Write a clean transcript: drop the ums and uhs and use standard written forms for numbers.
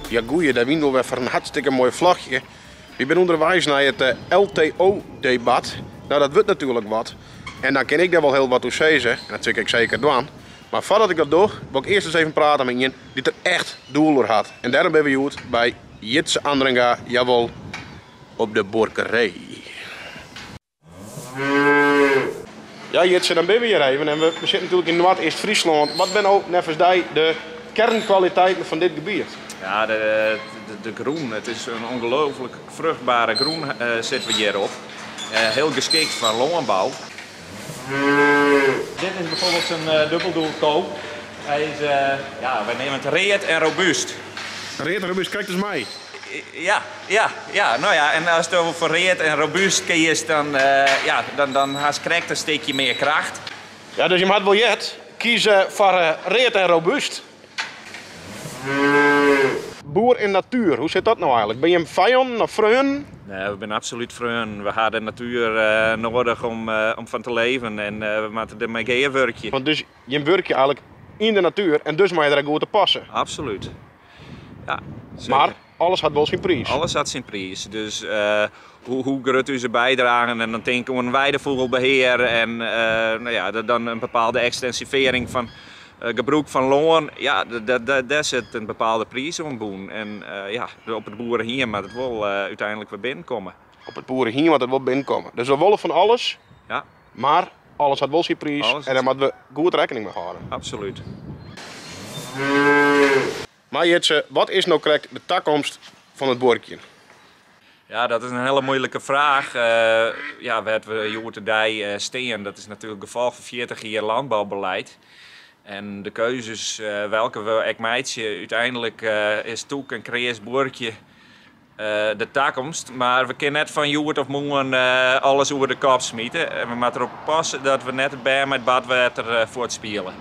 Ja goeie, dêr wiene we wer foar in hartstikke moai vlogje. Wy binne ûnderweis nei it LTO-debat. No dat wurdt natuerlik wat. En dan kin ik dêr wol hiel wat oer sizze. En dat sil ik ek seker dwaan. Mar foardat ik dat doch, wol ik earst ris even prate mei ien dy't der echt doel oer hat. En dêrom binne we hjoed by Jitse Andringa, jawol, op de buorkerij. Ja Jitse, dan binne we hjir even en we sitte natuerlik yn Noardeast-Fryslân. Wat binne no neffens dy de kernkwaliteiten fan dit gebiet? Ja, de, de, de grûn. It is in ongelooflik fruchtbere grûn uh, sitte we hjir op. Uh, hiel geskikt foar lânbou. Dit is bijvoorbeeld in uh, dûbeldoelko. Hy is, ja, wy neame it read en robúst. Read en robúst, krekt as my. Ja, no ja, en ast foar read en robúst kiest, dan, ja, dan hast krekt in stikje mear kracht. Ja, dus je moatte wol heard, kies foar read en robúst. Boer en natuer, hoe sit dat no eigenlik? Binne jim fijannen of freonen? Nee, we binne absolút freonen. We ha de natuer nedich om fan te leven en we moatte dermei gearwurkje. Want dus jim wurkje eigenlik yn de natuer en dus moatte je der goed op passe. Absolút. Ja, mar alles hat wol syn priis. Alles hat syn priis. Dus hoe grut ús bydragen en dan tink ik oan weidefûgelbehear en no ja, dan in bepaalde ekstensivearring fan gebrûk fan lân, ja, dêr sit in bepaalde priis oan bûn. En ja, op it boerehiem moat it wol úteinlik wer binnenkomme. Op it boerehiem moat it wol binnenkomme. Dus we wolle fan alles, ja. Mar alles hat wol syn priis en dêr moatte we goed rekkening mei hâlde. Absolút. Mar Jitse, wat is no krekt de takomst fan it buorkjen? Ja, dat is in hiele muoilike fraach. Ja, wêr't we hjoed-de-dei stean, dat is natuerlik gefolch fan 40 jier lânboubeleid. En de keuzes welke we ek meitsje, úteinlik is tûk en kreas buorkje de takomst. Mar we kinne net fan hjoed of moarn alles oer de kop smite. We moatte derop passe dat we net it bern mei it badwetter fuortspiele.